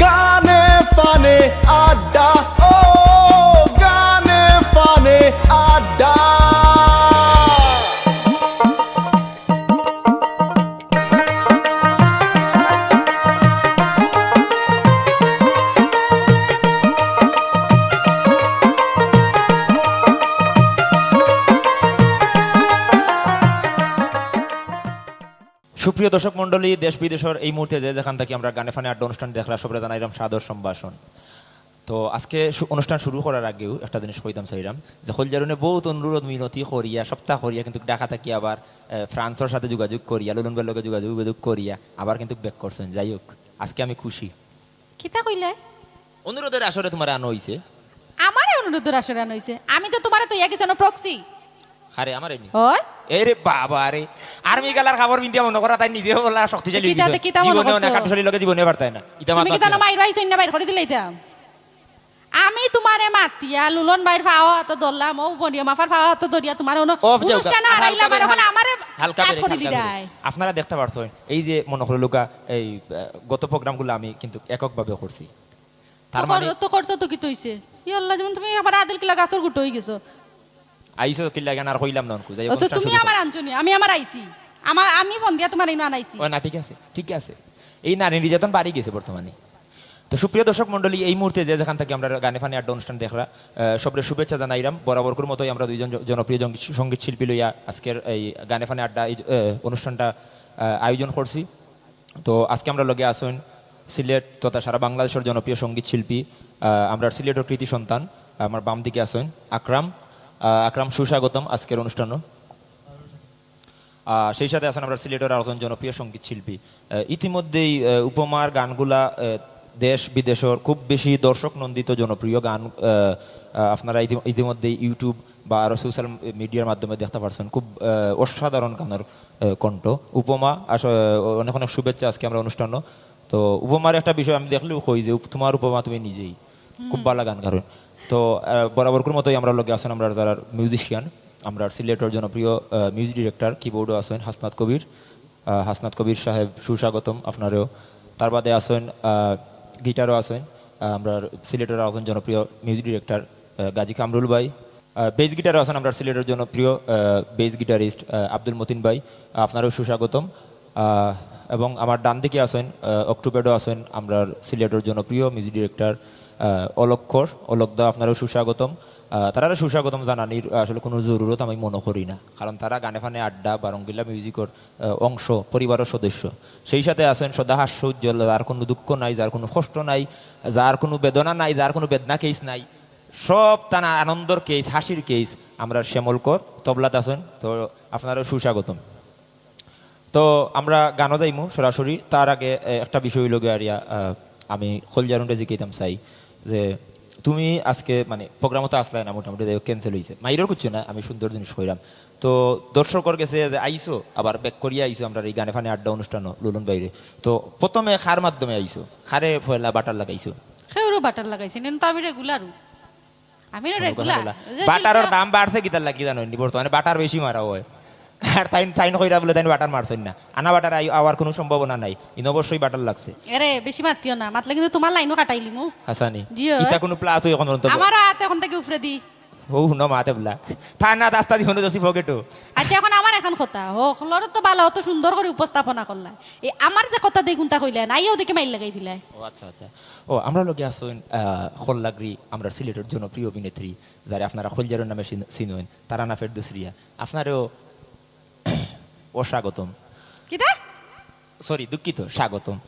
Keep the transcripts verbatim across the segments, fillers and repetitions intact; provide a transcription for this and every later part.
গানে ফানে আড্ডা, ও গানে ফানে আড্ডা। সুপ্রিয় দর্শক মণ্ডলী, দেশ বিদেশর এই মুহূর্তে যে যেখান থাকি আমরার গানে ফানে আড্ডা অনুষ্ঠান দেখরা, সবরে জানাইরাম সাদর সম্ভাষণ। তো আজকে শু-, অনুষ্ঠান শুরু করার আগেউ একটা জিনিস কইতাম চাইরাম যে কইলজারুনে বউত অনুরোধ মিনতি করিয়া, সপ্তাহ করিয়া কিন্তু ঢাকা থাকি আবার, এ, ফ্রান্সর সাথে যোগাযোগ করিয়া, লুলন ভাইর লগে যোগাযোগ, যোগাযোগ করিয়া আবার কিন্তু back করছইন। যাই হোক, আজকে আমি খুশি। কিতা কইলে? অনুরোধর আসরে তুমারে আনা অইছে। আমারে অনুরোধর আসরে আনা অইছে? আমি তো তুমারে থইয়া গেছি অনো proxy। আরে, আমারে নি? ওই? এই রে বাবা রে, আর্মি গালার কাপড় পিন্দিয়া মনো করা তাই নিজে বলা শক্তিশালী কিতা অইগেছে। তে কিতা মনো জীবনে করছো? অনেক কাঠুশালীর লগে জীবনে পারতায় না। ইতা তুমি মাত কিতা মাত না না। মাইর পাইছো না, বাইর করি দিলে ইতা। আমি তুমারে মাতিয়া লুলন ভাইর পাও আতো ধরলাম, ও বনিয়া মাফার পাও আতো ধরিয়া তুমারে অনো ও, যাও, যাও। অনুষ্ঠানে আর হালকা হারাইলাম, আর বেরে, এখন হালকা, আমারে হালকা কাট বেরে, করি হালকা বেরে। দিলাই। আপনারা দেখতা পারছইন, এই যে মনো করো লোকা, এই, আহ, গত program গুলা আমি কিন্তু এককভাবে করছি। তার তো মানে কর-, তো করছো তো কিতা অইছে? ইয়া আল্লাহ, যেমন তুমি একবার আদিল কিলা গাছর গুটো অইগেছো। আইছো কিলা কেন আর কইলাম না অনকু, যাই হোক, ও তো অনুষ্ঠান তুমি শুরু আমার করো। আনছো নি, আমি আমার আইছি। আমার, আমি ফোন দিয়া তুমার ইনো আনাইছি। ও না, ঠিক আছে, ঠিক আছে। এই নারী নির্যাতন বাড়ি গেছে বর্তমানে। তো সুপ্রিয় দর্শক মণ্ডলী, এই মুহূর্তে যে যেখান থাকি আমরার গানে ফানে আড্ডা অনুষ্ঠান দেখরা, আহ, সবরে শুভেচ্ছা জানাইরাম। বরাবরকুর মতোই আমরা দুইজন জ-, জনপ্রিয় জঙ্গি-, সঙ্গীত শিল্পী লইয়া আজকের এই গানে ফানে আড্ডা এই, আহ, অনুষ্ঠানটা, আহ, আয়োজন করছি। তো আজকে আমরার লগে আছইন সিলেট তথা সারা বাংলাদেশর জনপ্রিয় সঙ্গীত শিল্পী, আহ, আমরার সিলেটর কৃতি সন্তান, আমার বাম দিকে আছইন আকরাম। আহ, আকরাম, সুস্বাগতম আজকের অনুষ্ঠানো। আহ, সেই সাথে আছইন আমরার সিলেটর আরো একজন জনপ্রিয় সঙ্গীত শিল্পী। আহ, ইতিমধ্যেই, আহ, উপমার গানগুলা, আহ, দেশ বিদেশর খুব বেশি দর্শক নন্দিত জনপ্রিয় গান, আহ, আহ, আপনারা ইতি-, ইতিমধ্যেই YouTube বা আরো social mediaর মাধ্যমে দেখতা পারছইন। খুব, আহ, অসাধারণ গানর, আহ, কণ্ঠ। উপমা, আস-, আহ, অনেক অনেক শুভেচ্ছা আজকে আমরার অনুষ্ঠানো। তো উপমার একটা বিষয় আমি দেখলেউ কই যে উপ-, তুমার উপমা তুমি নিজেই খুব ভালা গান গাইন। তো, আহ, বরাবরকুর মতোই আমরার লগে আছইন আমরার যারা musician, আমরার সিলেটর জনপ্রিয়, আহ, music director, keyboardও আছইন হাসনাত কবির। আহ, হাসনাত কবির সাহেব, সুস্বাগতম আপনারেও। তার বাদে আছইন, আহ, guitarও আছইন, আহ, আমরার সিলেটর আছইন জনপ্রিয় music director, আহ, গাজী কামরুল ভাই। আহ, bass guitarও আছইন আমরার সিলেটর জনপ্রিয়, আহ, bass guitarist, আহ, আব্দুল মতিন ভাই। আপনারেও সুস্বাগতম। আহ, এবং আমার ডান দিকে আছইন, আহ, octopad-ও আছইন আমরার সিলেটর জনপ্রিয় music director, আহ, অলক কর, অলক দা, আপনারেও সুস্বাগতম। আহ, তারারে সুস্বাগতম জানানির আসলে কুনু জরুরত আমি মনো করি না, কারণ তারা গানে ফানে আড্ডা বা রঙ্গিলা musicর, আহ, অংশ, পরিবারর সদস্য। সেই সাথে আছইন সদা হাস্য উজ্জ্বল, যার কুনু দুঃখ নাই, যার কুনু কষ্ট নাই, যার কুনু বেদনা নাই, যার কুনু বেদনা case নাই, সব তান আনন্দর case, হাসির case। আমরার শ্যামল কর তবলাত আছইন, তো আপনারেও সুস্বাগতম। তো আমরা গানো যাইমু সরাসরি। তার আগে, এ, একটা বিষয় অইলো গিয়া আরিয়া, আহ, আমি কইলজারুনরে জিকাইতাম চাই যে তুমি আজকে মানে program-ও তো আছলায় না, মোটামুটি যাই হোক cancel অইছে। মাইরর কিচ্ছু না, আমি সুন্দর জিনিস কইরাম। তো দর্শকর গেছে যে আইছো, আবার back করিয়া আইছো আমরার এই গানে ফানে আড্ডা অনুষ্ঠানো লুলন ভাইরে। তো প্রথমে কার মাধ্যমে আইছো? কারে পয়লা butter লাগাইছো? কেউরে butter লাগাইছি না, তো আমি regular। আমি না regular। Regular। Butterর দাম বাড়ছে কিতার লাগি জানো নি? বর্তমানে butter বেশি মারা অয়। আর তাইন, তাইন কইরা বুলে তাইন butter মারছইন না। আনা butter আই-, আওয়ার কুনু সম্ভাবনা নাই। ইনো অবশ্যই butter লাগছে। এরে, বেশি মাতিও না। মাতলে কিন্তু তুমার lineও কাটাইলিমু। হাছানি। জি অয়। ইটা কুনু plus অয় অখন পর্যন্ত? আমার আত অখন থাকি উফরেদি। ও, হুনো মাতে বুলা। থানা রাস্তা দি হুনো যাচ্ছি পকেটো। আচ্ছা, অখন আমার একখান কথা। হকলরে তো ভালা অত সুন্দর করি উপস্থাপনা করলা। এ, আমার যে কথা দেই কুনতা কইলা না, আইয়াউ দেখি মাইর লাগাই দিলা। ও আচ্ছা, আচ্ছা। ও, আমরার লগে আছইন, আহ, কল্লাগরি, আমরার সিলেটর জনপ্রিয় অভিনেত্রী, যারে আপনারা কইলজারুন নামে চিন-, চিনইন, তারানা ফেরদৌস রিয়া। আপনারেও অস্বাগতম। কিতা? Sorry, দুঃখিত, স্বাগতম।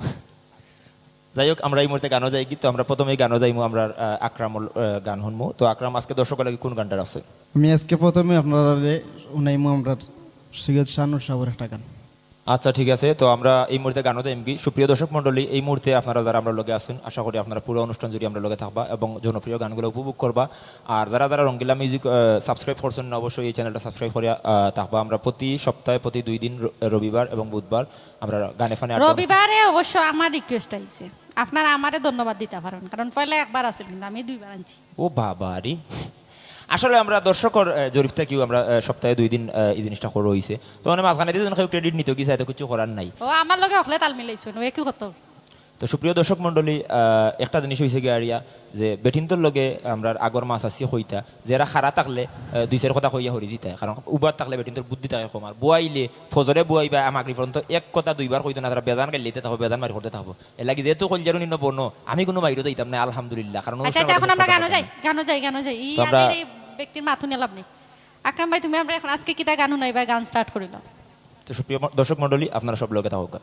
যাই হোক, আমরা এই মুহূর্তে গানো যাইগি, তো আমরা প্রথমেই গানো যাইমু, আমরা, আহ, আকরামর, আহ, গান হুনমু। তো আকরাম, আজকে দর্শকর লাগি কুন গানটা রাখছইন? আমি আজকে প্রথমে আপনারারে হুনাইমু আমরার সৈয়দ শাহনূর সাবর একটা গান। আচ্ছা, ঠিক আছে। তো আমরা এই মুহূর্তে গানো যাইমগি। সুপ্রিয় দর্শক মণ্ডলী, এই মুহূর্তে আপনারা যারা আমরার লগে আছইন, আশা করি আপনারা পুরা অনুষ্ঠান জুড়ি আমরার লগে থাকবা এবং জনপ্রিয় গানগুলা উপভোগ করবা। আর যারা যারা রঙ্গিলা music, আহ, subscribe করছইন না, অবশ্যই এই channelটা subscribe করিয়া, আহ, থাকবা। আমরা প্রতি সপ্তাহে প্রতি দুই দিন র-, রবিবার এবং বুধবার আমরা গানে ফানে আড্ডা অনুষ্ঠান। রবিবারে অবশ্য আমার request আইছে, আপনারা আমারে ধন্যবাদ দিতা পারইন, কারণ পয়লা একবার আছিল, কিন্তু আমি দুইবার আনছি। ও বাবা রে। আসলে আমরা দর্শকর, আহ, জরিপ থাকিউ আমরা, আহ, সপ্তাহে দুই দিন, আহ, এই জিনিসটা করা অইছে। তো মানে মাঝখানে দুইজন কেউ credit নিতো কি চায়, তো কিছু করার নাই। ও, আমার লগে হকলে তাল মিলাইছো, ও একই কথা। তো সুপ্রিয় দর্শক মণ্ডলী, আহ, একটা জিনিস অইছে গিয়া আরিয়া যে বেটিন্তর লগে আমরার আগর মাছ আছি কইতা, যে এরা খাড়া থাকলে, আহ, দুই চাইর কথা কইয়া হরি জিতায়, কারণ উবাত থাকলে বেটিন্তর বুদ্ধি থাকে কম। আর বুয়াইলে ফজরে বুয়াইবা, মাগরিব পর্যন্ত এক কথা দুইবার কইতো না, তারা বেজান গাইল্লাইতে থাকবো, বেজান মারি করতে থাকবো। এর লাগি যেহেতু কইলজারও নিম্ন বর্ণ, আমি কুনু মাইরো যাইতাম না, আলহামদুলিল্লাহ। কারণ আচ্ছা, অনুষ্ঠান আচ্ছা, এখন আমরা গানো যাই, গানো যাই, গানো যাই। ই তো আমরা আদের এই ব্যক্তির মাথা নিয়া লাভ নাই। আকরাম ভাই, তুমি আমরা এখন আজকে কিতা গান হুনাইবা? গান start করিলাম। তো সুপ্রিয় ম-, দর্শক মণ্ডলী, আপনারা সব লগে থাকুক।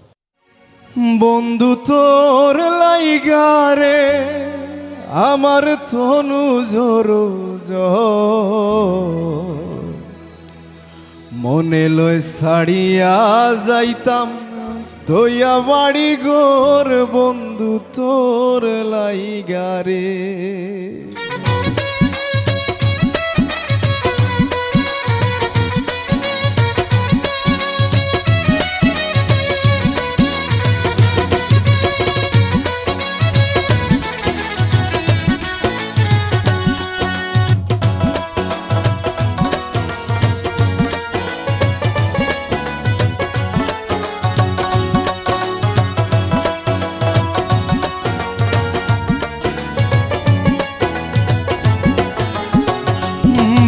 বন্ধু তোর লাইগারে আমার তনু জরু জর, মনে লয় ছাড়িয়া যাইতাম তইয়া বাড়ি ঘর, বন্ধু তোর লাইগারে।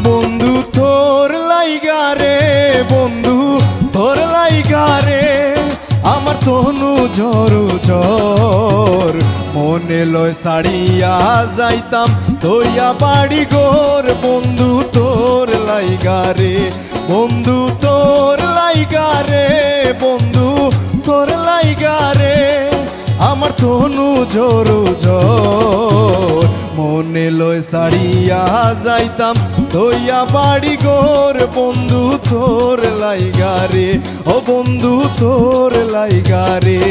বন্ধু তোর লাইগারে, বন্ধু তোর লাইগারে, আমার তনু জরু জর, মনে লয় ছাড়িয়া যাইতাম তইয়া বাড়ি ঘর, বন্ধু তোর লাইগারে, বন্ধু তোর লাইগারে, বন্ধু তোর লাইগারে, আমার তনু জরু জর, মনে লয় ছাড়িয়া যাইতাম তইয়া বাড়ি ঘর, বন্ধু তোর লাইগারে, ও বন্ধু তোর লাইগারে।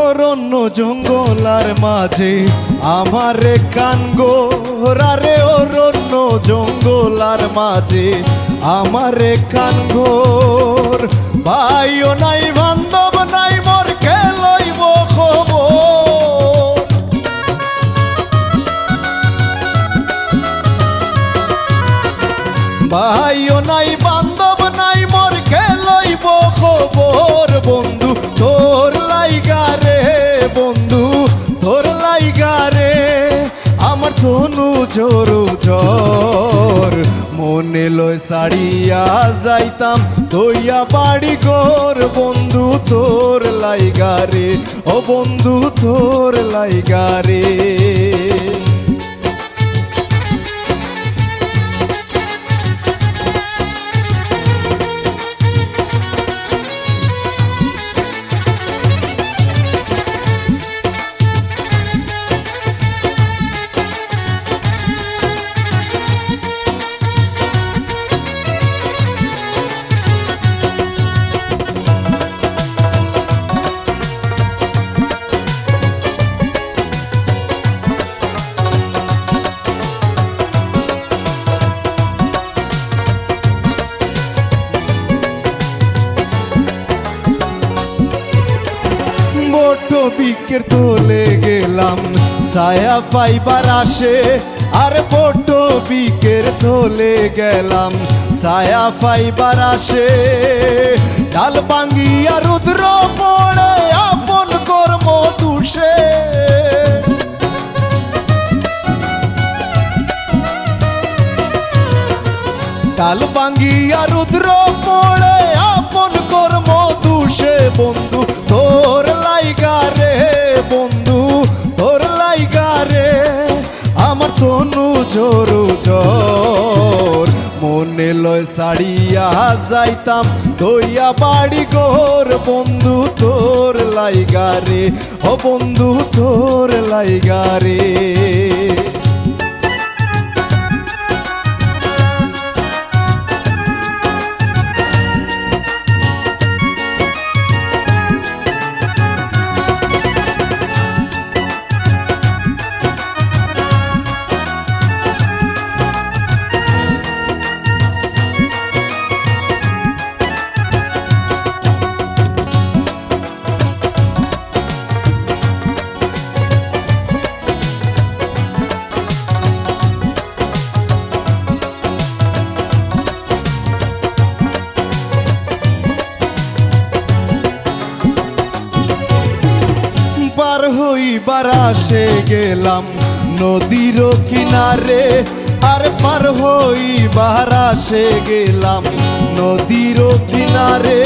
অরণ্য জঙ্গলার মাঝে আমার কান ঘর, আরে অরণ্য জঙ্গলার মাঝে আমার কান ঘর। ভাইও নাই, বান্ধব নাই, মোর কে লইব খবর। ভাইও নাই, বান্ধব নাই, মোর কে লইব খবর। বন্ধু তোর লাইগারে, বন্ধু তোর লাইগারে, আমার তনু জরু জর, মনে লয় ছাড়িয়া যাইতাম তইয়া বাড়ি ঘর। বন্ধু তোর লাইগারে, ও বন্ধু তোর লাইগারে। বট বৃক্ষের তলে গেলাম ছায়া পাইবার আশে, আর বট বৃক্ষের তলে গেলাম ছায়া পাইবার আশে। ডাল ভাঙ্গিয়া রুদ্র পড়ে আপন কর্ম দোষে। ডাল ভাঙ্গিয়া রুদ্র পড়ে আপন কর্ম দোষে। বন্ধু তোর লাইগারে, বন্ধু তোর লাইগারে, আমার তনু জরু জর। মনে লয় ছাড়িয়া যাইতাম তইয়া বাড়ি ঘর। বন্ধু তোর লাইগারে, ও বন্ধু তোর লাইগারে। আসে গেলাম নদীর কিনারে, আর পার হইবার আসে গেলাম নদীর কিনারে।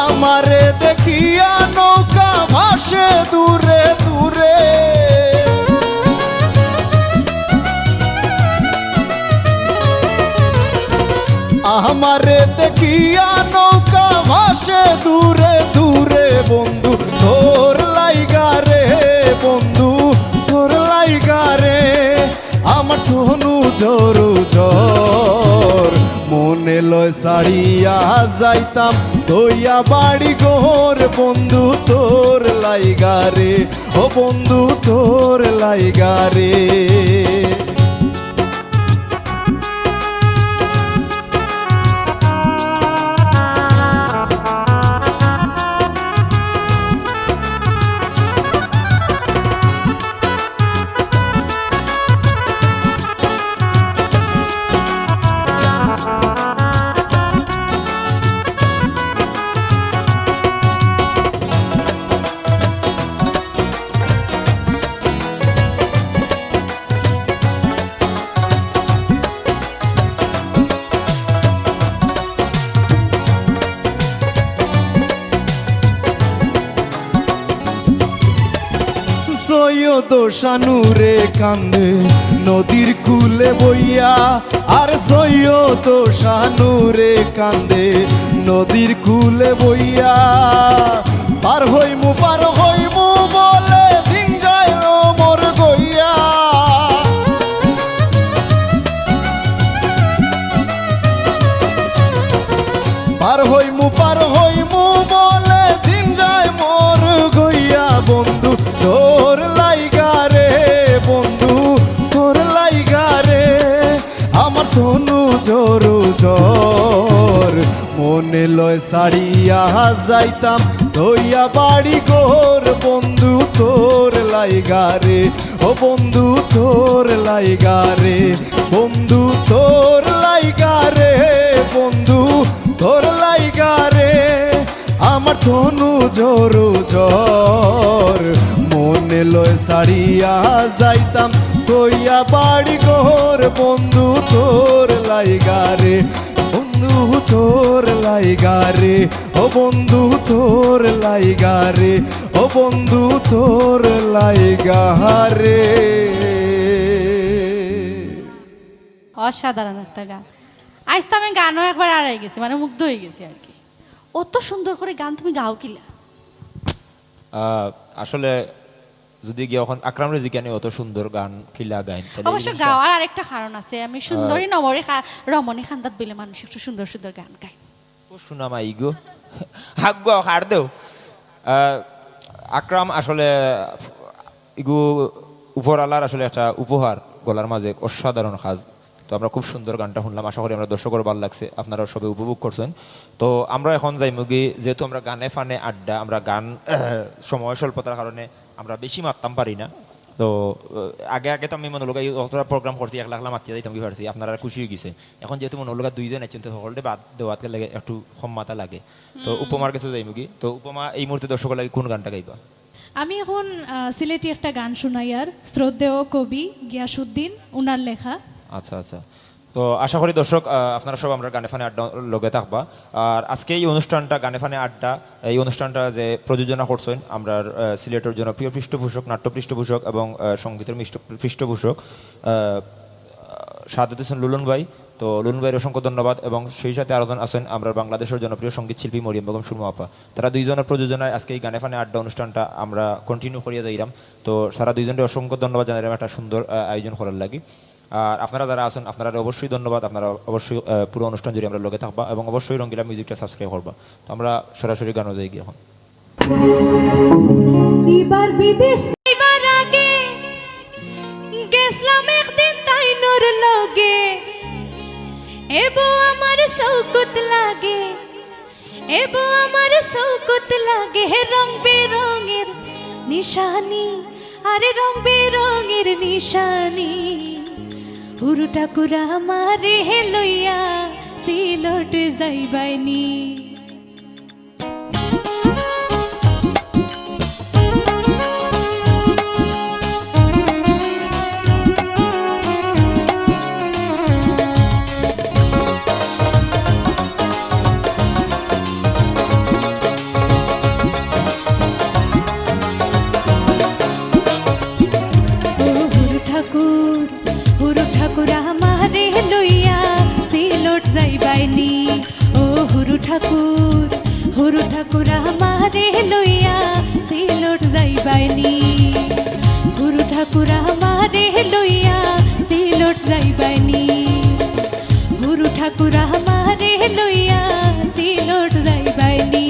আমারে দেখিয়া নৌকা ভাসে দূরে দূরে। আমারে দেখিয়া নৌকা ভাসে দূরে দূরে। বন্ধু তোর লাইগারে, বন্ধু তোর লাইগারে, আমার তনু জরু জর। মনে লয় ছাড়িয়া যাইতাম থইয়া বাড়ি ঘর। বন্ধু তোর লাইগারে, ও বন্ধু তোর লাইগারে। সৈয়দ শানুরে কান্দে নদীর কূলে বইয়া, আর সৈয়দ শানুরে কান্দে নদীর কূলে বইয়া। পার হইমু, পার হইমু বলে দিন যায় মোর গইয়া। পার হইমু, পার হইমু বলে দিন যায় মোর গইয়া। বন্ধু তোর লাইগারে, বন্ধু তোর লাইগারে, আমার তনু জরু জর। মনে লয় ছাড়িয়া যাইতাম থইয়া বাড়ি ঘর। বন্ধু তোর লাইগারে, ও বন্ধু তোর লাইগারে, বন্ধু তোর লাইগারে, বন্ধু তোর লাইগারে, আমার তনু জরু জর। মনে লয় ছাড়িয়া যাইতাম থইয়া বাড়ি ঘর। বন্ধু তোর লাইগারে, বন্ধু তোর লাইগারে, ও বন্ধু তোর লাইগারে, ও বন্ধু তোর লাইগারে। অসাধারণ একটা গান। আইজ তো আমি গানও একবার আড়াই গেছি, মানে মুগ্ধ হয়ে গেছি আর কি। অত সুন্দর করে গান তুমি গাও কিলা? আহ, আসলে যদি গিয়া অখন আকরামরে জিগাইন অত সুন্দর গান কিলা গাইন, তাহলে অবশ্য এই জিনিসটা গাওয়ার আরেকটা কারণ আছে, আমি সুন্দরী আহ, নমরে খা-, রমণী খান্দাত বলে মানুষ একটু সুন্দর সুন্দর গান গায়। ও সোনা মাই গো, হাগুয়া হার দেও। আহ, আকরাম আসলে ইগু উপর আলার আসলে একটা উপহার, গলার মাঝে অসাধারণ কাজ। তো আমরা খুব সুন্দর গানটা শুনলাম, আশা করি আমরা দর্শকর ভালা লাগছে, আপনারা সবে উপভোগ করছেন। তো আমরা এখন যাইমুগি, যেহেতু আমরা গানে ফানে আড্ডা, আমরা গান সময় স্বল্পতার কারণে আমরা বেশি মাততাম পারি না। তো আহ, আগে আগে তো আমি মনো লগা অতটা প্রোগ্রাম করছি, একলা একলা মাতিয়া যাইতাম কি পারছি, আপনারা খুশি হয়ে গেছে। এখন যেহেতু মনো লগা দুইজন আছেন, তো সকলটা বাদ দেওয়াত গেলে একটু কম মাতা লাগে। তো হুম। উপমার কাছে যাইমুগি। তো উপমা, এই মুহূর্তে দর্শকর লাগি কোন গানটা গাইবা? আমি এখন আহ, সিলেটি একটা গান শুনাইয়ার শ্রদ্ধেয় কবি গিয়াসুদ্দিন, উনার লেখা। আচ্ছা, আচ্ছা। তো আশা করি দর্শক, আহ, আপনারা সব আমরা গানে ফানে আড্ডা লগে থাকবা। আর আজকে এই অনুষ্ঠানটা, গানে ফানে আড্ডা, এই অনুষ্ঠানটা যে প্রযোজনা করছেন আমরার, আহ, সিলেটর জনপ্রিয় পৃষ্ঠপোষক, নাট্য পৃষ্ঠপোষক এবং, আহ, সঙ্গীতের মিষ্ট-, পৃষ্ঠপোষক, আহ, শাহাদত হোসেন লুলন ভাই। তো লুলন ভাইর অসংখ্য ধন্যবাদ এবং সেই সাথে আরো জন আছেন আমরার বাংলাদেশের জনপ্রিয় সঙ্গীত শিল্পী মরিয়ম বেগম সুরমা আপা। তারা দুইজনের প্রযোজনায় আজকে এই গানে ফানে আড্ডা অনুষ্ঠানটা আমরা continue করিয়া যাইরাম। তো তারা দুইজনরে অসংখ্য ধন্যবাদ জানাইরাম একটা সুন্দর, আহ, আয়োজন করার লাগি। আর আপনারা যারা আছেন, আপনারা অবশ্যই ধন্যবাদ, আপনারা অবশ্যই, আহ, পুরো অনুষ্ঠান জুড়ে আমরার লগে থাকবা এবং অবশ্যই রঙ্গিলা মিউজিকটা subscribe করবা। তো আমরা সরাসরি গানও যাইগি এখন। এবার বিদেশ যাইবার আগে গেছলাম একদিন তাইনর লগে, এবো আমার চউখত লাগে, এবো আমার চউখত লাগে হে রং বেরঙের নিশানি, আরে রং বেরঙের নিশানি। হুরুটা কুরা আমারে হে লইয়া সিলট যাইবায়নি। ঠাকুর, হুরু ঠাকুর আমারে লইয়া সিলট যাইবায়নি। হুরু ঠাকুর আমারে লইয়া সিলট যাইবায়নি। হুরু ঠাকুর আমারে লইয়া সিলট যাইবায়নি।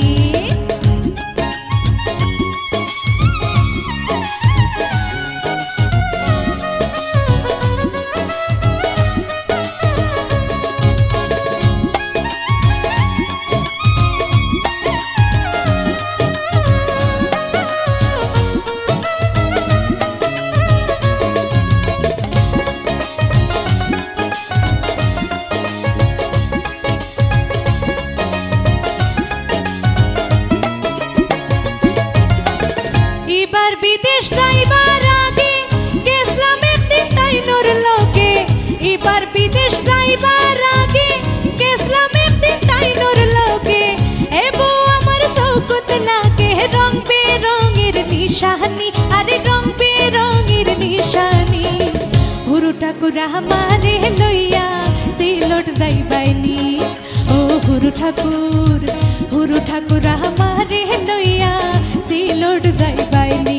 ইবার বিদেশ যাইবার আগে গেছলাম একদিন তাইনর লগে। ইবার বিদেশ যাইবার আগে গেছলাম একদিন তাইনর লগে। এ বউ আমার চৌকত লাগে রং বেরঙের নিশানি, আরে রং বেরঙের নিশানি। হুরু ঠাকুর আমারে লইয়া সিলট যাইবায়নি। ও হুরু ঠাকুর, হুরু ঠাকুর আমারে লইয়া সিলট যাইবায়নি।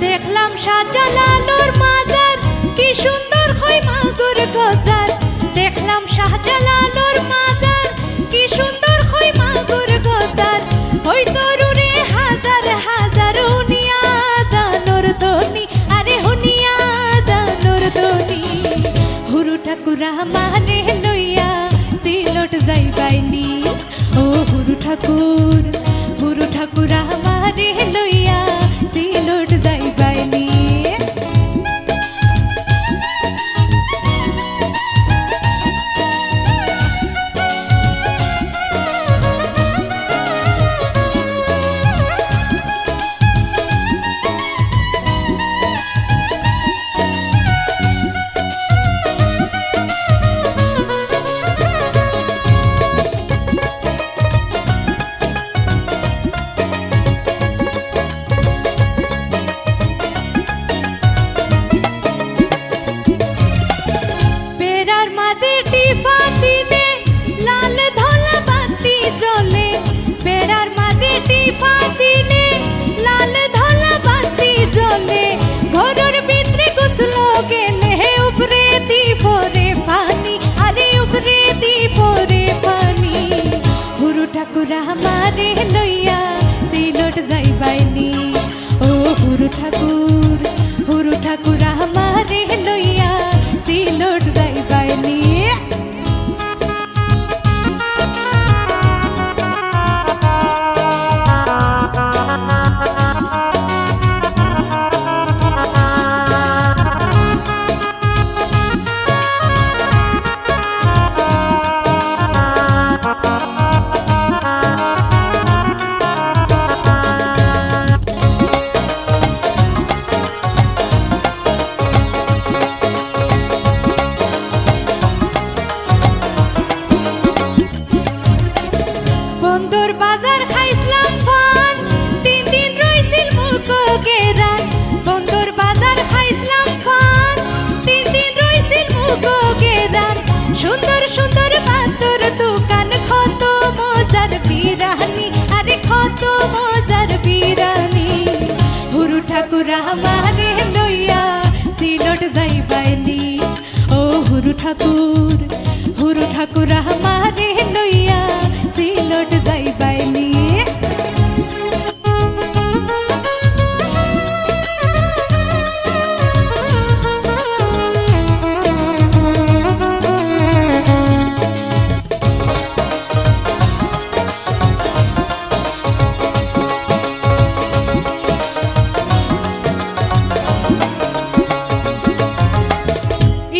দেখলাম শাহজালালর মাজার, কি সুন্দর কই মাগুর গজার। দেখলাম শাহজালালর মাজার, কি সুন্দর কই মাগুর গজার। ওই তরুণে হাজার হাজার হুনিয়া জানর ধ্বনি, আরে হুনিয়া জানর ধ্বনি। হুরু ঠাকুর আমারে লইয়া সিলট যাইবায়নি। ও হুরু ঠাকুর, হুরু ঠাকুর আমারে লইয়া সিলট যাইবায়নি। বেড়ার মাঝে টিপা দিলে লাল ধলা বাতি জ্বলে। বেড়ার মাঝে টিপা দিলে লাল ধলা বাতি জ্বলে। ঘরর ভিতরে গোসল গেলে উপরে দি পড়ে পানি, আরে উপরে দি পড়ে পানি। হুরু ঠাকুর আমারে লইয়া সিলট যাইবায়নি। ও হুরু ঠাকুর, হুরু ঠাকুর আমারে লইয়া সিলট যাইবায়নি। বন্দর বাজার খাইছলাম পান, তিন দিন রইছিল মুখো গেরান। বন্দর বাজার খাইছলাম পান, তিন দিন রইছিল মুখো গেরান। সুন্দর সুন্দর বাতর দোকান, কত মজার বিরানি, আরে কত মজার বিরানি। হুরু ঠাকুর আমারে লইয়া সিলট যাইবায়নি। ও হুরু ঠাকুর, হুরু ঠাকুর আমারে লইয়া সিলট যাইবায়নি।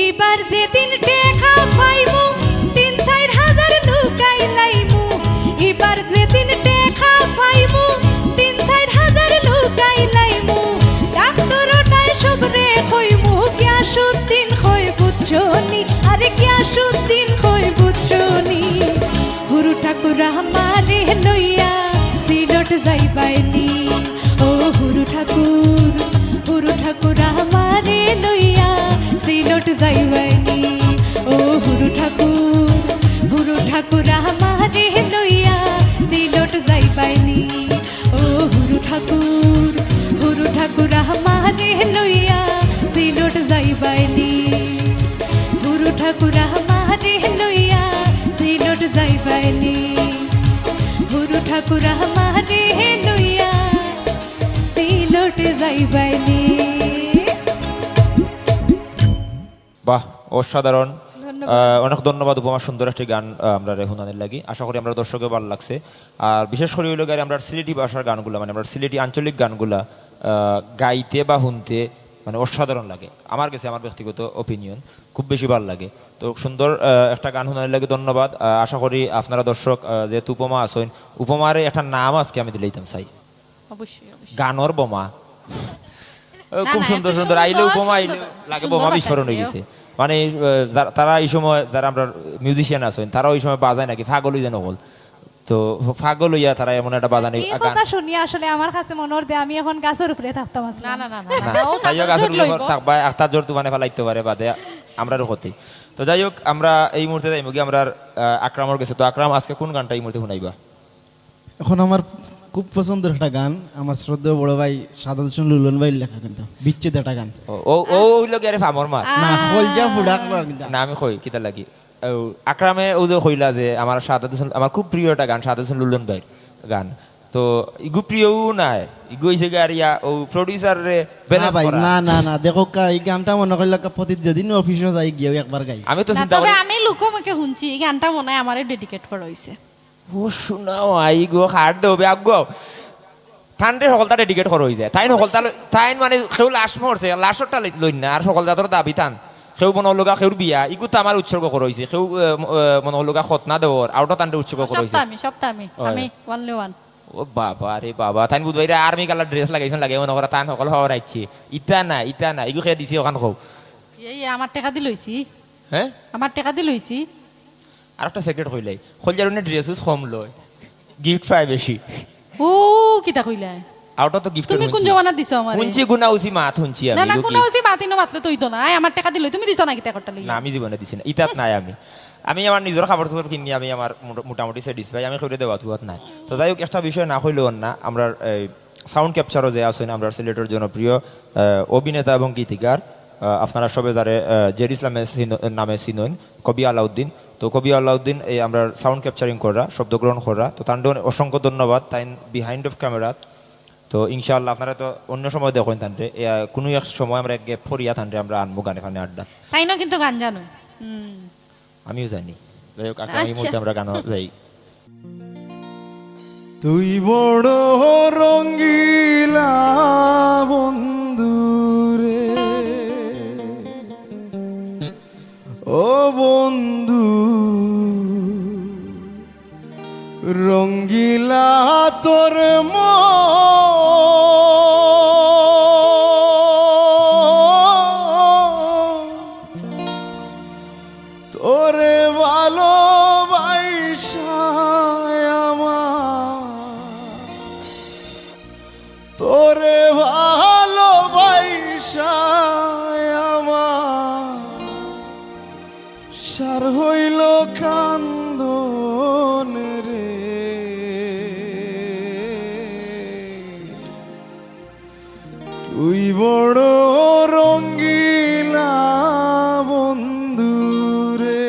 ইবার যেদিন টেকা পাইমু, যাইবায়নি। ও হুরু ঠাকুর, হুরু ঠাকুর আমারে লইয়া সিলট যাইবায়নি। ও হুরু ঠাকুর, হুরু ঠাকুর আমারে লইয়া সিলট যাইবায়নি। ও হুরু ঠাকুর, হুরু ঠাকুর আমারে লইয়া সিলট যাইবায়নি। হুরু ঠাকুর আমারে লইয়া সিলট যাইবায়নি। হুরু ঠাকুর আমারে লইয়া সিলট যাইবায়নি। বাহ, অসাধারণ। ধন্যবাদ। আহ, অনেক ধন্যবাদ উপমা, সুন্দর একটি গান, আহ, আমরারে হুনানির লাগি। আশা করি আমরার দর্শকও ভালা লাগছে। আর বিশেষ করি অইলো গিয়া আমরার সিলেটি ভাষার গানগুলা, মানে আমরার সিলেটি আঞ্চলিক গানগুলা, আহ, গাইতে বা হুনতে মানে অসাধারণ লাগে। আমার গেছে, আমার ব্যক্তিগত opinion, খুব বেশি ভালা লাগে। তো সুন্দর, আহ, একটা গান হুনানির লাগি ধন্যবাদ। আহ, আশা করি আপনারা দর্শক, আহ, যেহেতু উপমা আছইন, উপমারে একটা নাম আজকে আমি দিলাইতাম চাই। অবশ্যই, অবশ্যই। গানর বোমা। ও, না, খুব না, সুন্দর, এত সুন্দর। আইলে সুন্দর, উপমা আইলে সুন্দর, লাগে সুন্দর বোমা ভাষা বিস্ফোরণ অই দিলেও। গেছে। মানে, আহ, যারা, তারা এই সময়, যারা আমরার musician আছইন, তারা ওই সময় বাজায় নাকি পাগল অই যায় হকল। তো পাগল অইয়া তারা এমন একটা বাজানি, এই গান। কথা শুনিয়া আসলে আমার কাছে মনে অর যে আমি এখন গাছর উপরে থাকতাম আছলাম। না, না, না, না, না। না, ও যাই হোক, গাছর গাছর উপরে লইবো। থাকবা, একটা ঝড় তুফানে ফালাইতে পারে বাদে আমরারও ক্ষতি। তো যাই হোক, আমরা এই মুহূর্তে যাইমু গি আমরার, আহ, আকরামর গেছে। তো আকরাম, আজকে কোন গানটা এই মুহূর্তে হুনাইবা? এখন আমার খুব পছন্দের একটা গান, আমার শ্রদ্ধেয় বড় ভাই সাদাত হোসেন লুলন ভাইর লেখা, কিন্তু বিচ্ছেদ একটা গান। ও, ও, ও অইলো গিয়া রে ফামর মাত। না, কলজা ফুড়া করার কিন্তু। না, আমি কই, কিতা লাগি? ও, আকরামে ও যে কইলা যে আমার সাদাত হোসেন, আমার খুব প্রিয় একটা গান, সাদাত হোসেন লুলন ভাইর গান। তো ইগু প্রিয়ও নায়, ইগু অইছে গিয়া আর ইয়া, ও producer রে না balance ভাই, করা। না, না, না, দেখো কা, এই গানটা মনে করলে কা, প্রতি যেদিন অফিসে যাই গিয়া একবার গাই। আমি তো না, চিন্তা তবে করি আমি লোকমুখে হুনছি, এই গানটা মনে হয় আমারে dedicate করা অইছে। ও শোনাও, আই গো, হার দেও, ব্যাগ গো। তানরে হকলতা dedicate করা অই যায়। তাইন হকলতা লই-, তাইন মানে কেউ লাশ মরছে, লাশরটা লই-, লইন না, আর হকলতা তোর দাবি তান। কেউ মনো লগা, কেউর বিয়া, ইগু তো আমার উৎসর্গ করা অইছে। কেউ, আহ, ম-, আহ, মনো লগা খতনা দেওর, আউটা তানরে উৎসর্গ করা অইছে। সপ্তাহ আমি, সপ্তাহ আমি, অয়। আমি only one। ও বাবা রে বাবা, তাইন বুধবাইরে army colour dress লাগাইছইন, লাগাই মনো করা তান হকল হওয়ার আইছে। ইতা না, ইতা না, ইগু খেয়ে দিছি ওখান কও। এই আমার টেকা দি লইছি। হ্যাঁ? আমার টেকা দি লইছি। আর একটা secret কইলাই, কলজার উনি dress উস কম লয়, gift পায় বেশি। ও, কিতা কইলায়? আউটা তো gift তুমি কোন জমানা দিছো আমারে? হুনছি গুনা উসি মাত হুনছি আমি, না, না, ইগু গুনা কি? উসি মাত ইনো মাতলে তো অইতো না। আয়, আমার টেকা দিলে তুমি দিছো না কিতা করতা লইয়া? না, আমি জীবনে দিছি না, ইতাত নাই আমি। আমি আমার নিজর কাপড় চোপড় কিনি, আমি আমার মোটা-, মোটামুটি satisfy, আমি কেউরে দেওয়া তুয়াত নাই। তো যাই হোক, একটা বিষয় না কইলেও না, আমরার এই sound capture-ও যে আছইন, আমরার সিলেটর জনপ্রিয়, আহ, অভিনেতা এবং গীতিকার, আহ, আপনারা সবে যারে, আহ, জেড ইসলামের চিন-, নামে চিনইন, কবি আলাউদ্দিন। তো কবি আলাউদ্দিন এই আমরার sound capturing করা, শব্দ গ্রহণ করা, তো তানরে অসংখ্য ধন্যবাদ। তাইন behind of camera। তো ইনশাআল্লাহ আপনারা তো অন্য সময় দেখইন তানরে, এ, আহ, কুনু এক সময় আমরা এক gap করিয়া তানরে আমরা আনমু গানে ফানে আড্ডা। তাইনও কিন্তু গান জানো। হুম। আমিও জানি। যাই হোক, আগামী আচ্ছা। মুহূর্তে আমরা গানও যাই। তুই বড় রঙ্গিলা বন্ধু রে, ও বন্ধু, রঙ্গিলা তোর মন। তোরে ভালোবাসায় আমার, তোরে ভালোবাসায় আমার সার হইল কান্দন রে। তুই বড় রঙ্গিলা বন্ধু রে।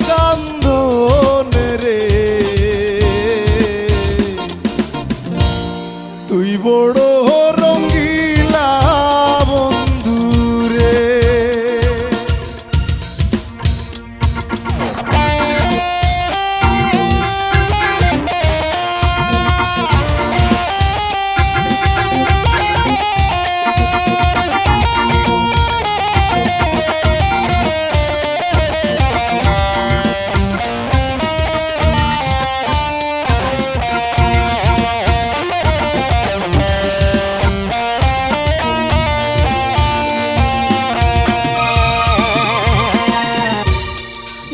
কান্দন রে, তুই বড় রঙ্গিলা বন্ধু রে।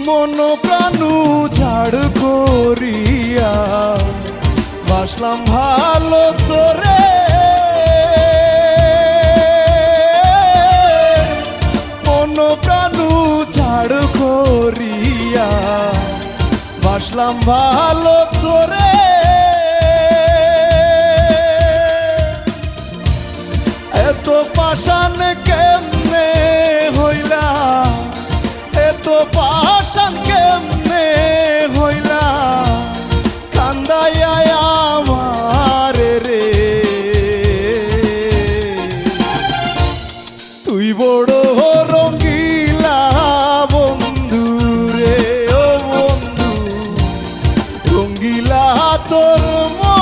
মন প্রাণ উজাড় করিয়া বাসলাম ভালো তোরে, মন প্রাণ উজাড় করিয়া বাসলাম ভালো তোরে। এত পাষাণ কেমনে হইলা, এত পাষাণ কেমনে হইলা, কান্দাইয়া আমার রে। তুই বড় রঙ্গিলা বন্ধু রে, ও বন্ধু, রঙ্গিলা তোর মন।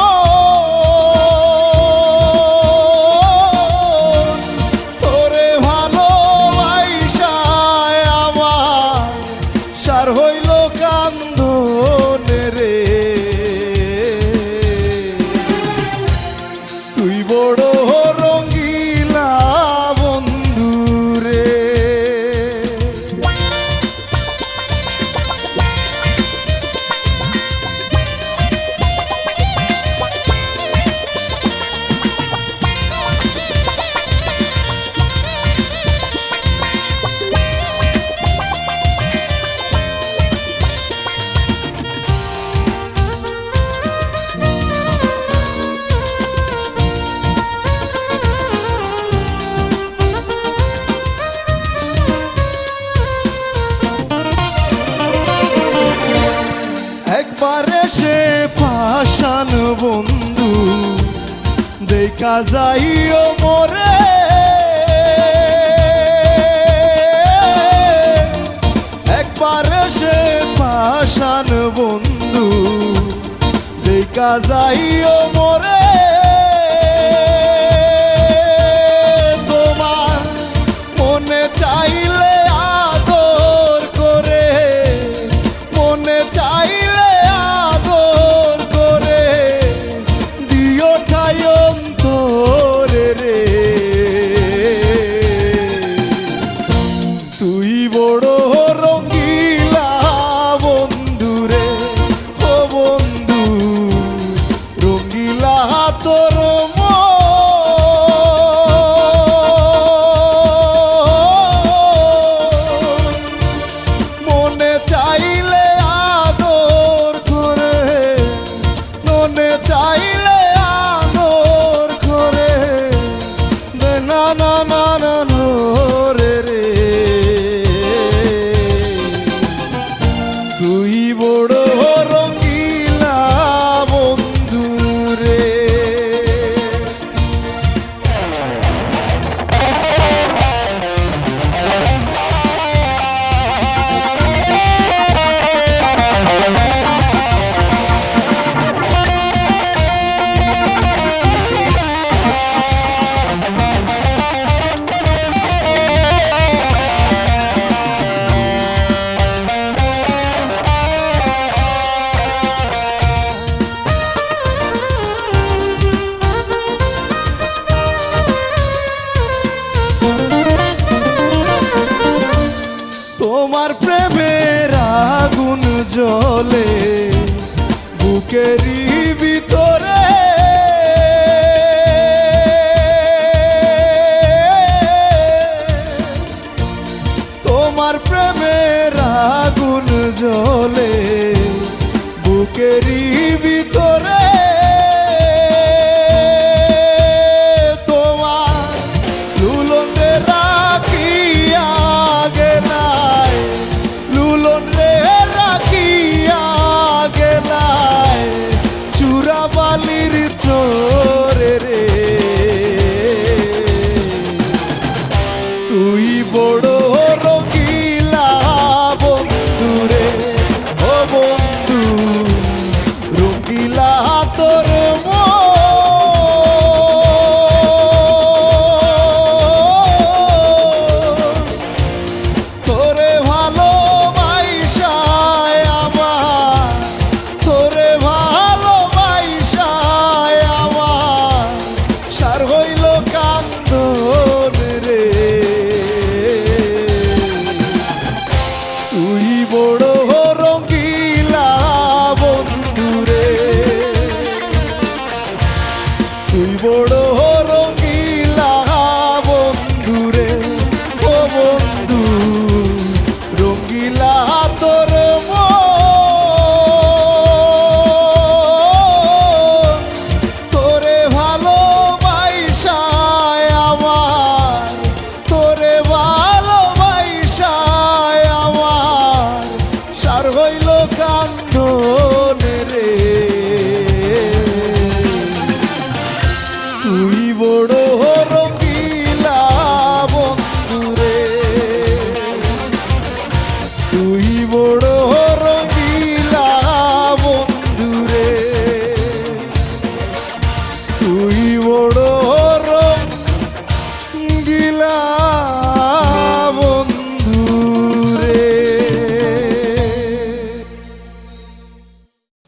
তোরে ভালোবাসায় আমার সার হইল কান্দন রে। তুই বড় রঙ্গিলা বন্ধু রে। একবারে সে পাষাণ বন্ধু দেখা যাইও মোরে। একবারে সে পাষাণ বন্ধু দেখা যাইও মোরে। তোমার মনে চাইলে আদর করে, মনে চাইলে আদর করে দিও ঠাই অন্তরে রে। তুই বড় রঙ্গিলা বন্ধু রে, ও বন্ধু, রঙ্গিলা তোর মন। মনে চাইলে আদর করে, মনে চাইলে আদর করে, না, না, না, না, না, রে, রে। তুই বড় রঙ্গিলা বন্ধু রে। তোমার প্রেমের আগুন জ্বলে বুকেরই ভিতরে। তোমার প্রেমের আগুন জ্বলে বুকেরই ভিতরে। তোমার লুলন রে রাখিয়া গেলায়, লুলন রে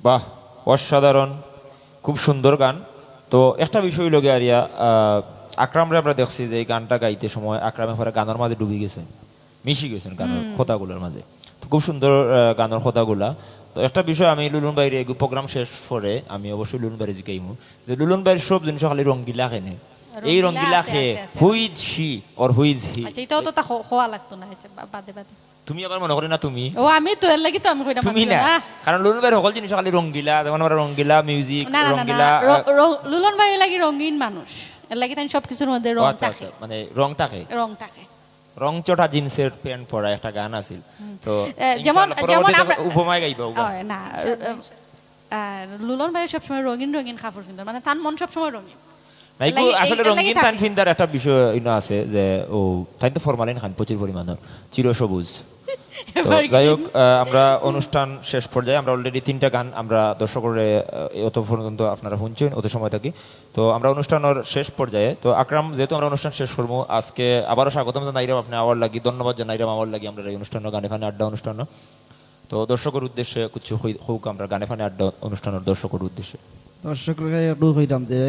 বাহ, অসাধারণ, খুব সুন্দর গান। তো একটা বিষয় অইলো গিয়া আরিয়া, আহ, আকরামরে আমরা দেখছি যে এই গানটা গাইতে সময় আকরাম একেবারে গানর মাঝে ডুবি গেছেন, মিশি গেছেন গানর কথাগুলার মাঝে। তো খুব সুন্দর, আহ, গানর কথাগুলা। তো একটা বিষয় আমি লুলন ভাইরে এগু program শেষ পরে আমি অবশ্যই লুলন ভাইরে জিকাইমু যে লুলন ভাইর সব জিনিস খালি রঙ্গিলা কেনে, এই রঙ্গিলা রঙ্গিলা আছে, খে, আছে, আছে। Who is she or who is he? আচ্ছা, এটাও তো তা হ-, হওয়া লাগতো না, আচ্ছা, বা-, বাদে, বাদে। তুমি আবার মনে করি না তুমি? ও, আমি তো এর লাগি তো আমি কইরাম তুমি মাতছি না, না। কারণ লুলন ভাইর হকল জিনিস খালি রঙ্গিলা, যেমন আমরা রঙ্গিলা music, না, না, না, না, রঙ্গিলা, র-, আহ, র-, লুলন ভাই লাগি রঙিন মানুষ, এর লাগি তাই সব কিছুর মধ্যে ও, রং আচ্ছা, থাকে। আচ্ছা, মানে রং থাকে। রং থাকে। রং চটা জিন্সের প্যান্ট পরা একটা গান আছিল। হুম। তো এ, যেমন, ইনশাআল্লাহ যেমন পরবর্তীতে আমরা উপমায় গাইবা, উপমা। ও, না, আহ, লুলন ভাই সবসময় রঙিন রঙিন কাপড় পিনতা, মানে তান মন সবসময় রঙিন। না, এগু এর লাগি, আসলে এর লাগি রঙিন থাকে। তান পিন্দার একটা বিষয় ইনো আছে যে ও, তাই তো ফরমালিন খান প্রচুর পরিমাণর, চিরসবুজ। তো এবার যাই হোক, কি? আহ, আমরা অনুষ্ঠান শেষ পর্যায়ে, আমরা already তিনটা গান আমরা দর্শকরে, আহ, অত পর্যন্ত আপনারা শুনছেন, অত সময় থাকি। তো আমরা অনুষ্ঠানর শেষ পর্যায়ে, তো আকরাম, যেহেতু আমরা অনুষ্ঠান শেষ করবো, আজকে আবারও স্বাগতম জানাইরাম আপনি আওয়ার লাগি, ধন্যবাদ জানাইরাম আওয়ার লাগি আমরা এই অনুষ্ঠান গানে ফানে আড্ডা অনুষ্ঠান। তো দর্শকর উদ্দেশ্যে কিছু কই-, কউক আমরা গানে ফানে আড্ডা অনুষ্ঠানর দর্শকর উদ্দেশ্যে। দর্শকরে একটু কইরাম যে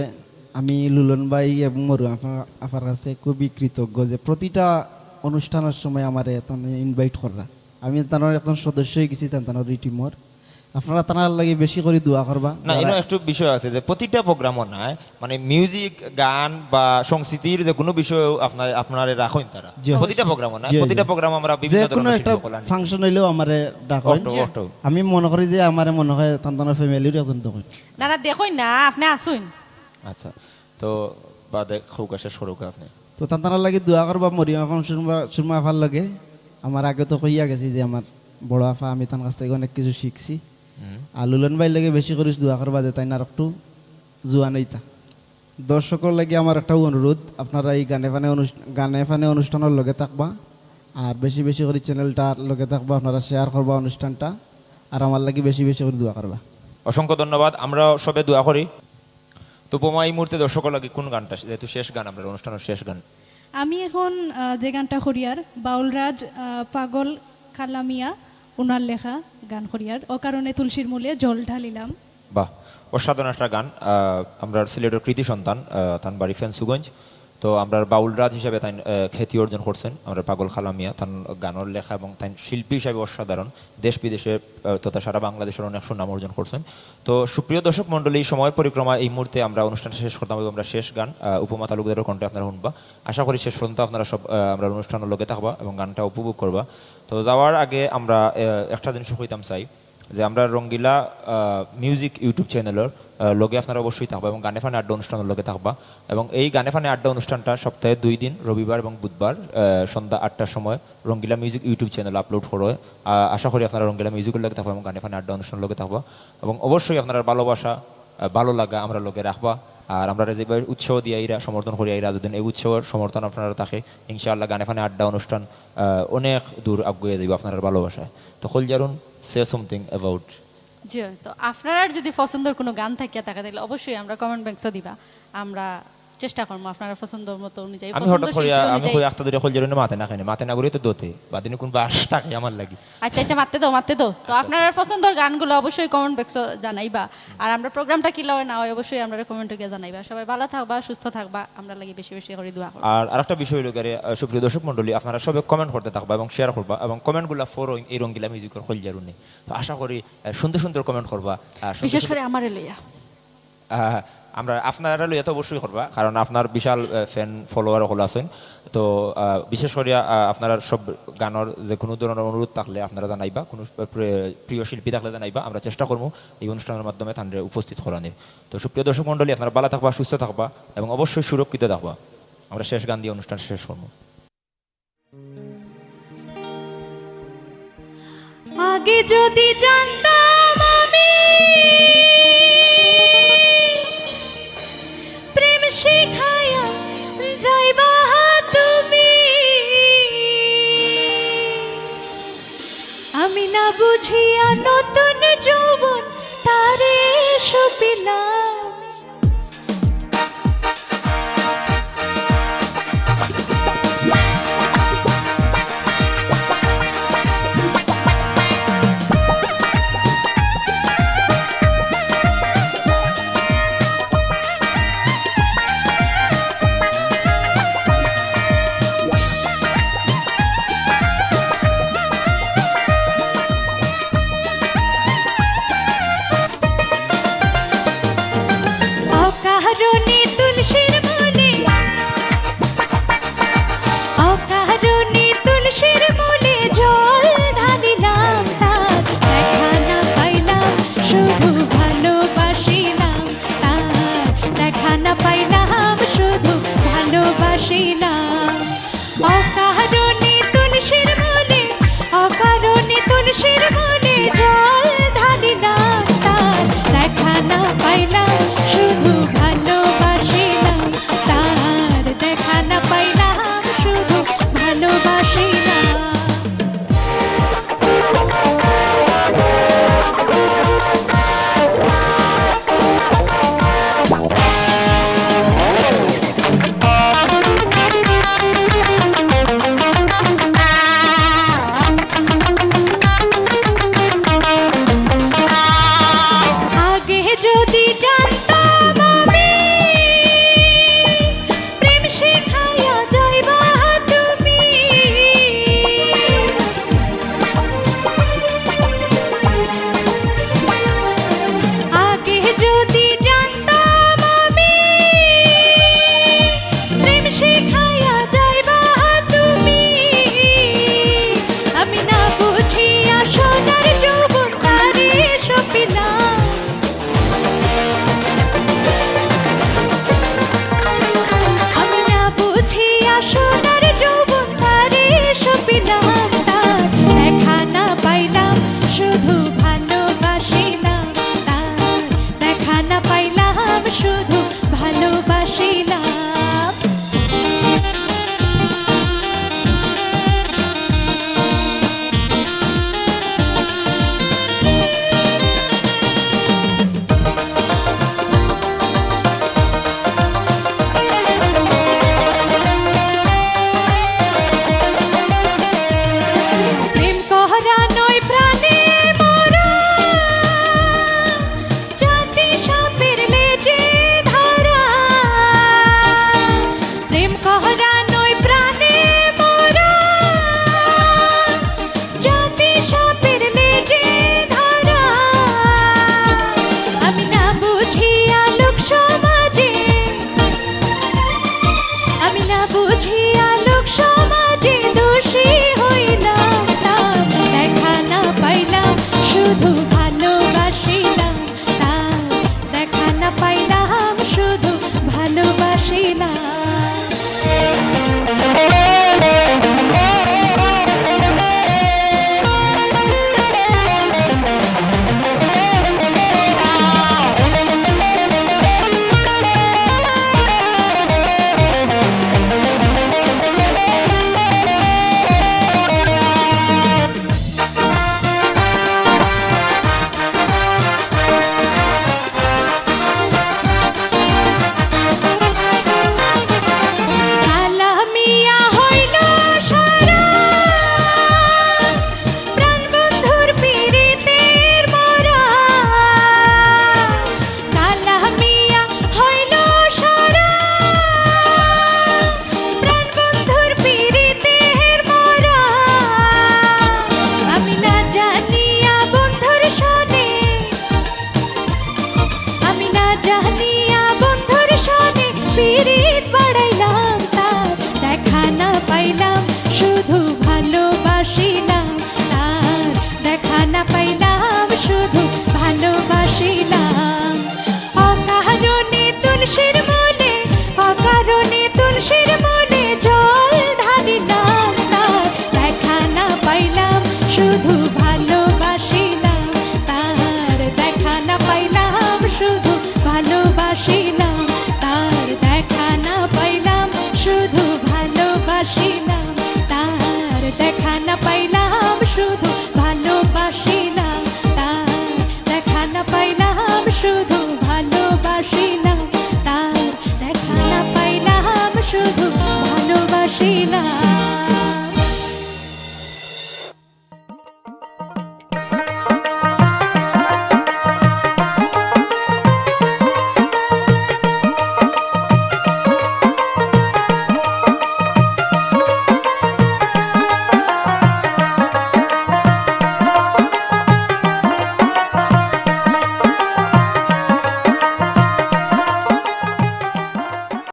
আমি লুলন ভাই এবং মরু আফা-, আফার কাছে খুবই কৃতজ্ঞ যে প্রতিটা অনুষ্ঠানর সময় আমারে তানে invite কররা। আমি তানর একজন সদস্য অই গেছি, তান, তানর এই টিমর। আপনারা তানার লাগি বেশি করি দোয়া করবা। না, যারা এনো একটু বিষয় আছে যে প্রতিটা program-ও নাই, মানে music, গান বা সংস্কৃতির যে কোনো বিষয় আপনার, আপনারে রাখইন তারা। জি, প্রতিটা অবশ্যই। Program-ও নাই, জি, প্রতিটা জি। Program-ও আমরা বিভিন্ন যে কোনো ধরনের একটা শিল্পকলা নিয়ে function অইলেও আমারে ডাকইন। Auto, auto. আমি মনে করি যে আমারে মনে হয় তান তানর family-র একজন দেখইন। না, না, দেখইন না, আপনি আসুন। আচ্ছা, তো বাদে কউকা শেষ করউকা আপনি। তো তান তানর লাগি দোয়া করবা, মরিয়ম আফা, সুরমা, সুরমা আফার লগে। আমার আগে তো কইয়া গেছি যে আমার বড় আফা, আমি তান কাছ থেকে অনেক কিছু শিখছি। হুম। আর লুলন ভাইর লগে বেশি করি দোয়া করবা যে তাইন আর একটু জুয়ান অইতা। দর্শকর লাগি আমার একটাউ অনুরোধ, আপনারা এই গানে ফানে অনুষ-, গানে ফানে অনুষ্ঠানর লগে থাকবা, আর বেশি বেশি করি channel-টার লগে থাকবা, আপনারা share করবা অনুষ্ঠানটা, আর আমার লাগি বেশি বেশি করি দোয়া করবা। অসংখ্য ধন্যবাদ, আমরা সবে দোয়া করি। তো উপমা, এই মুহূর্তে দর্শকর লাগি কোন গানটা, যেহেতু শেষ গান, আমরা অনুষ্ঠানর শেষ গান? আমি এখন, আহ, যে গানটা করিয়ার, বাউলরাজ, আহ, পাগল খালামিয়া, ওনার লেখা গান করিয়ার, অকারণে তুলসীর মূলে জল ঢালিলাম। বাহ, অসাধারণ একটা গান। আহ, আমরার সিলেটর কৃতি সন্তান, আহ, তান বাড়ি ফেঞ্চুগঞ্জ। তো আমরার বাউলরাজ হিসাবে তাইন, আহ, খ্যাতি অর্জন করছেন। আমরার পাগল খালামিয়া, তান গানর লেখা এবং তাইন শিল্পী হিসাবে অসাধারণ। দেশ বিদেশে, আহ, তথা সারা বাংলাদেশর অনেক সুনাম অর্জন করছেন। তো সুপ্রিয় দর্শক মণ্ডলী, সময় পরিক্রমা, এই মুহূর্তে আমরা অনুষ্ঠান শেষ করতাম এবং আমরা শেষ গান, আহ, উপমা তালুকদারর কণ্ঠে আপনারা শুনবা। আশা করি শেষ পর্যন্ত আপনারা সব, আহ, আমরার অনুষ্ঠানর লগে থাকবা এবং গানটা উপভোগ করবা। তো যাওয়ার আগে আমরা, আহ, একটা জিনিস কইতাম চাই যে আমরা রঙ্গিলা, আহ, music YouTube channel-র, আহ, লগে আপনারা অবশ্যই থাকবা এবং গানে ফানে আড্ডা অনুষ্ঠানর লগে থাকবা। এবং এই গানে ফানে আড্ডা অনুষ্ঠানটা সপ্তাহে দুই দিন, রবিবার এবং বুধবার, আহ, সন্ধ্যা আটটার সময় রঙ্গিলা Music YouTube channel upload করা হয়। আহ, আশা করি আপনারা রঙ্গিলা Music-র লগে থাকবা এবং গানে ফানে আড্ডা অনুষ্ঠানর লগে থাকবা। এবং অবশ্যই আপনারার ভালোবাসা, আহ, ভালো লাগা আমরার লগে রাখবা। আর আমরারে যেভাবে উৎসাহ দিয়া আইরা, সমর্থন করি আইরা, যদি এই উৎসাহ সমর্থন আপনারার থাকে, ইনশাআল্লাহ গানে ফানে আড্ডা অনুষ্ঠান, আহ, অনেক দূর আগুয়া যাইবো আপনারার ভালোবাসায়। তো কইলজারুন, say something about. জি, তো আপনারার যদি পছন্দর কোনো গান থাকিয়া থাকে, তাইলে অবশ্যই আমরা comment box-ও দিবা। আমরা চেষ্টা করমু আপনারার পছন্দ মতো অনুযায়ী, আমি পছন্দ হঠাৎ করিয়া শিল্পী আমি অনুযায়ী। কই আখতা ধরে কইলজারুনে মাতে না কেনে, মাতে না করি তো দোতে, বাদিনে কোন বাস থাকে আমার লাগি। আচ্ছা, আচ্ছা, মাততে দাও, মাততে দাও। তো আচ্ছা, আপনারার আচ্ছা। পছন্দর গানগুলো অবশ্যই comment box-ও জানাইবা। আর আমরা program-টা কিলা অয় না অয় অবশ্যই আমরারে comment-ও গিয়া জানাইবা। সবাই ভালো থাকবা, সুস্থ থাকবা, আমরার লাগি বেশি বেশি করি দোয়া করবা। আর আরেকটা বিষয় অইলো গিয়া, আহ, সুপ্রিয় দর্শক মণ্ডলী, আপনারা সবে comment করতে থাকবা এবং share করবা এবং comment-গুলা পড়ইন এই রঙ্গিলা Music-র কইলজারুনে। তো আশা করি, আহ, সুন্দর সুন্দর comment করবা, আহ, সুন্দর বিশেষ সুন্দর করে আমারে লইয়া। আহ, আমরা আপনারারে লইয়া তো অবশ্যই করবা, কারণ আপনার বিশাল, আহ, fan follower হকল আছইন। তো, আহ, বিশেষ করিয়া, আহ, আপনারার সব গানর যে কোনো ধরনের অনুরোধ থাকলে আপনারা জানাইবা, কোনো প্রিয়, প্রিয় শিল্পী থাকলে জানাইবা, আমরা চেষ্টা করমু এই অনুষ্ঠানর মাধ্যমে তানরে উপস্থিত করানির। তো সুপ্রিয় দর্শক মণ্ডলী, আপনারা ভালো থাকবা, সুস্থ থাকবা এবং অবশ্যই সুরক্ষিত থাকবা। আমরা শেষ গান দিয়া অনুষ্ঠান শেষ করমু। আগে যদি জানতাম আমি প্রেম শিখাইয়া যাইবা তুমি, আমি না বুঝিয়া নতুন যৌবন তারে সপিলাম। Who